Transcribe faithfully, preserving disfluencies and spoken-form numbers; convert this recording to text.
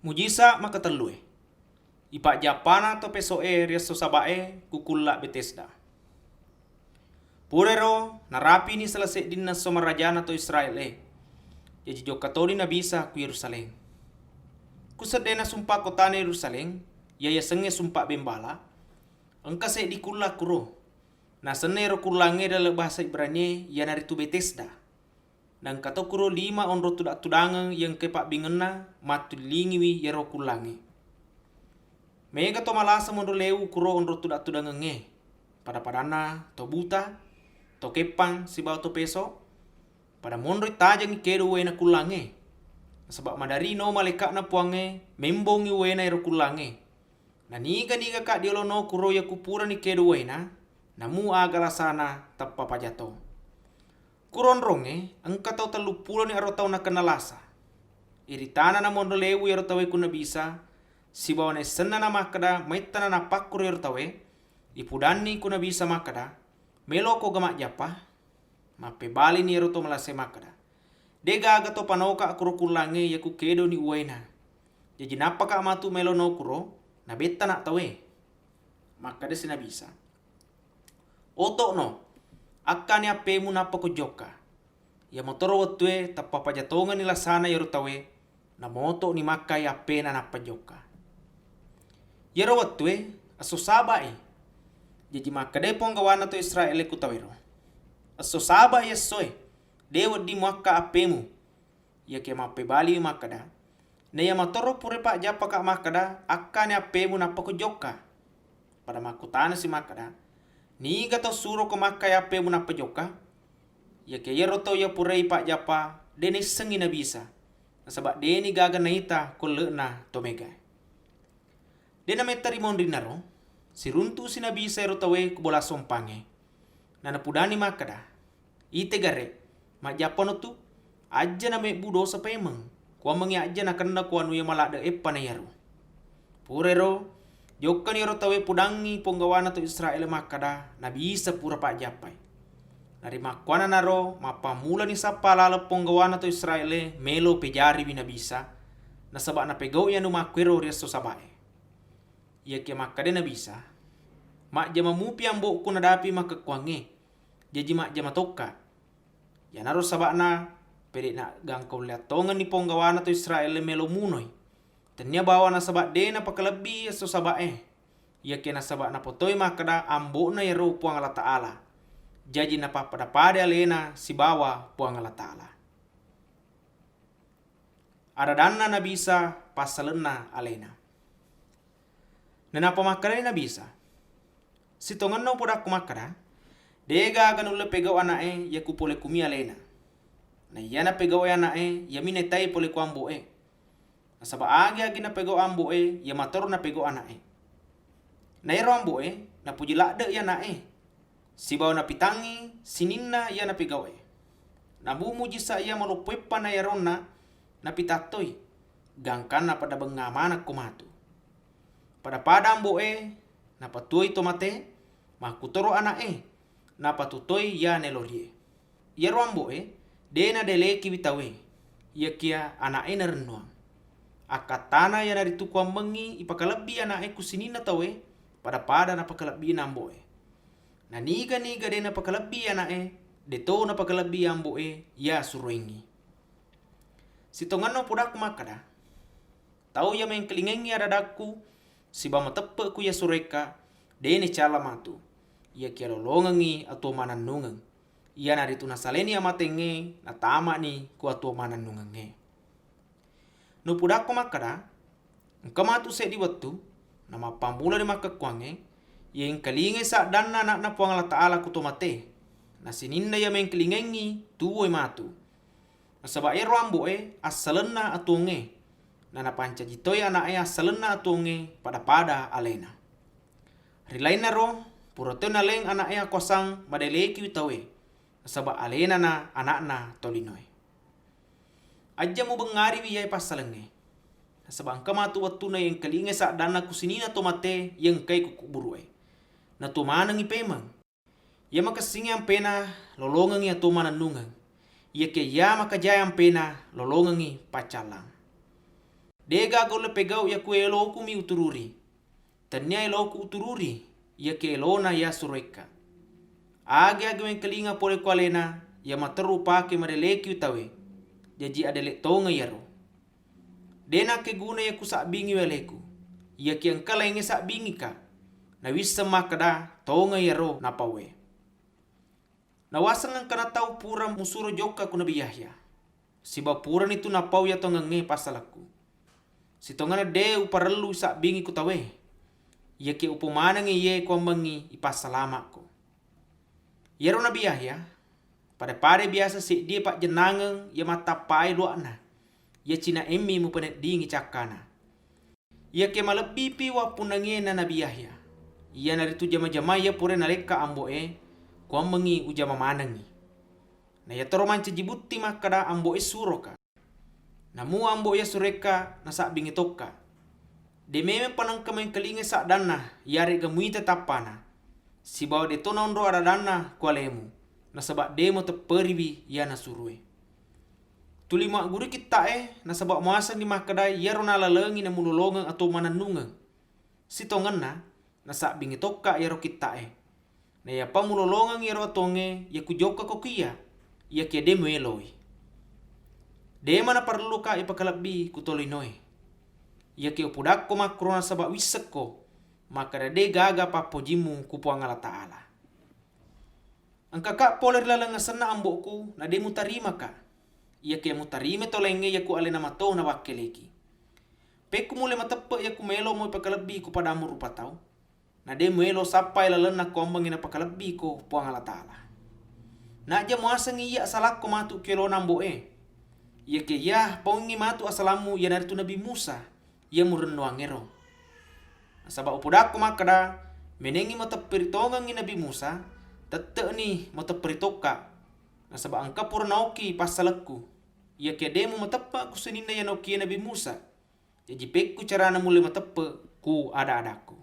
Mujisa makatellue. Ipajjappana to peso'e ri esso Saba'e ku kulla Betesda. Purero narapini sala seddinna esso marajana to Israel e. Jaji jokka toni Nabi Isa ku Yerusalem. Ku seddena sumpa kotana Yerusalem, iya yasengnge Sumpa Bembala, engka seddi kulla kuro. Nasenna ero kullangnge dalam bahasa Ibrani e, iyanaritu Betesda. Naengka to kuro lima onrong tuda-tudangeng iya engkae pabbingenna mattulilingiwi iyaro kullangnge. Mega to malasa monro lewu kuro onrong tuda-tudangengnge, pada-padanna to buta, to keppang, sibawa to peso, pada monroi tajengngi kedo uwaina kullangnge. Nasaba maderri no malaeka'na Puangnge membongngi uwaina ero kullangnge. Naniga-nigaka diolono kuro iya kupurani kedo uwaina, namu aga lasana teppa pajato. Kuro onrongnge engka tau telluppuloni aro tau nakenna lasa. Iritana namonro lewu iyaro tauwe ku Nabi Isa, sibawa naissenna namakkeda maittana nappakkuro iyaro tauwe, ipudanni ku Nabi Isa makkeda, "Meloko ga majjappa?" Mappebalini ero to malasa e makkeda, "De gaga to panoka kuro kullangnge iya ku kedoni uwaina. Jaji nappaka matu melo no kuro, nabettana tauwe." Makkedasi Nabi Isa, "Oto'no, akkani appemu nappa ko jokka." Iya motoro wettue tappa paja tongenni lasana iyaro tauwe, namoto'ni makkai appena nappa jokka. Iyaro wettue esso Saba'i. Jaji makkedai ponggawana to Israel e ku tauwero, "Esso Saba'i essoe, de wedding muakka appemu." Iyakiya mappebaliwi makkeda, "Naiya matoro pura pajjappaka makkeda, akkani appemu nappa ko jokka?" Pada makkutanasi makkeda, "Niga tau suroko makkai appemu nappa jokka?" Iyakiya iyaro tau iya purai pajjappa de naissengngi Nabi Isa, nasaba deni gaga naita kolle'na to mega. De nametta ri monrinnaro, siruntu'si Nabi Isa ero tauwe ku bola sompangnge. Nanapudani makkeda, "Ite gare, majjappano tu, ajja namebbu dosa paimeng, kuammengngi ajja nakenna ku anu iya maladde eppa na iyaro." Purero, jokkani ero tauwe pudangngi ponggawana to Israel makkeda, Nabi Isa pura pajjappai. Narimakkuannanaro, mappammulani sappa laleng ponggawana to Israel e melo pejariwi Nabi Isa, nasaba napegau'i anu makkuero ri esso Sabae. Iyakiya makkeda Nabi Isa, "Majjama mupi ambo'ku nadapi makkekkuangnge, jaji majjama tokka." Iyanaro saba'na, pede' nagangka ulle attongenni ponggawana to Israel e melo munoi. Tennia bawang nasaba de napakalebbi esso Sabae. Iyakiya nasaba napotoi makkeda ambo'na iyaro Puang Allah Ta'ala. Jaji napappada-pada alena sibawa Puang Allah Ta'ala. Ada-adanna Nabi Isa passalenna alena. Nanappa makkedai Nabi Isa, "Sitongenna upodakku makkeda, de gaga nulle pegau ana'e iya kupole kumi alena. Na iyana pegau'e ana'e, iyami naitai pole ku ambo'e. Nasaba agi-agi napegau ambo'e, iya matoro napegau ana'e. Na iyaro ambo'e napuji ladde'i ana'e, sibawa napitangngi sininna iya napegau'e. Namu mujisa iya maloppoeppa na iyaronna napitattoi, gangkanna pada bengnga manekko matu. Pada-pada ambo'e napatuoi to mate, makkutoro ana'e napatutoi iya nelorie. Iyaro ambo'e de nadelekiwi tauwe, iyakiya ana'e narennuang. Akkattana iyanaritu kuammengngi ipakalebbi ana'e ku sininna tauwe, pada-pada napakalebbi ambo'e. Na niga-niga de napakalebbi ana'e, deto napakalebbi ambo'e iya suroengngi. Sitongenna upodakku makkeda, tau iya mengkalingengngi ada-adakku sibawa mateppe' ku iya suroekka, de nacalla matu, iyakiya lolongengngi atuwong manennungeng. Iyanaritu nasaleni amatengnge, natama'ni ku atuwong manennungengnge. Nupudakko makkeda, engka matu seddi wettu, namappammulani makkekkuangnge, iya engkalingai saddanna ana'na Puang Allah Ta'ala ku to mate, na sininna iya mengkalingengngi tuwoi matu. Nasaba iyaro ambo'e assalenna atuwongnge, nanapancaji toi ana'e assalenna atuwongnge pada-pada alena. Ri lainnaro, pura toi naleng ana'e akuasang madelekiwi tauwe, nasaba alenana ana'na tolinoe. Ajja mubengngariwi iyae passalengnge, nasaba engka matu wettunna iya engkalingai saddanna ku sininna to mate iya engkae ku kuburu'e, natuwo manengngi pemeng. Iya makessingnge ampena lolongengngi atuwong manennungeng, iyakiya iya makajae ampena lolongengngi paccallang. De'gaga ulle pegau iya kueloku mi utururi. Tennia eloku utururi, iyakiya elona iya suroekka. Agi-agi wengkalinga pole ku alena, iya materru upake madelekiwi tauwe, jaji adele tongeng iyaro. De' nakkeguna iya kusabbingiwi aleku, iyakiya engka laingnge sabbingika, nawisseng makkeda tongeng iyaro napauwe. Nawaseng engkana tau pura musuro jokka ku Nabi Yahya, sibawa puranitu napau iya tongengnge passalekku. Sitongenna de' uparellu usabbingi ku tauwe, iyakiya upomanengngi iye kuwammengngi ipassalama'ko. Iyaro Nabi Yahya, pada-padai biasa seddie pajjennangeng iya mattappae luwa'na, iya cina'emmi mupaneddingi cakkana. Iyakiya malebbipi uwappunnangié na Nabi Yahya, iyanaritu jama-jama iya puraé nalékka ambo'é, kuwammengngi ujama manengngi. Na iyatoro mancaji butti makkeda ambo'é suroka. Namu ambo iya suroékka nasabbingngé tokka. Dé mémeng panengka méngkalingai saddanna iyaré'ga muita tappana, sibawa dé'to naonro ada-adanna ku alému, nasaba dé mutepperiwi iya nasuroé. Tuli maggurui kitta'é, nasaba muasengngi makkeda iyaro nalalengngi namulolongeng atuwong manennungeng. Sitongenna, nasabbingngi tokka iyaro kitta'é. Naiyapa mulolongeng iyaro atuwongngé, iya kujokkako ku iyya, iyakiya dé muéloi. Déma naparelluka ipakalebbi ku tolinoé. Iyakiya upodakko makkuro nasaba wissekko makkeda dé gaga pappojimmu ku Puwang Allataala. Engkaka polé ri laleng asenna ambo'ku, na dé mutarimaka. Iyakiya mutarimai to laingngé iya ku aléna mato nawakkéléki. Pékku mullé mateppe' iya ku maélo muipakalebbi ku padammu rupa tau, na dé muélo sappai lalenna kuwammengngi napakalebbiko Puwang Allataala. Najja muasengngi iyya asalakko matu ki yolona ambo'é. Iyakiya iya paungngi matu asalammu iyanaritu Nabi Musa iya murennuwangngéro. Nasaba upodakko makkeda, ménéngngi matepperi tongengngi Nabi Musa, tette'ni matepperi tokka. Nasaba engka pura naokki passalekku. Iyakiya dé mumateppe' ku sininna iya naokkié Nabi Musa. Jaji pékku carana mullé mateppe' ku ada-adakku.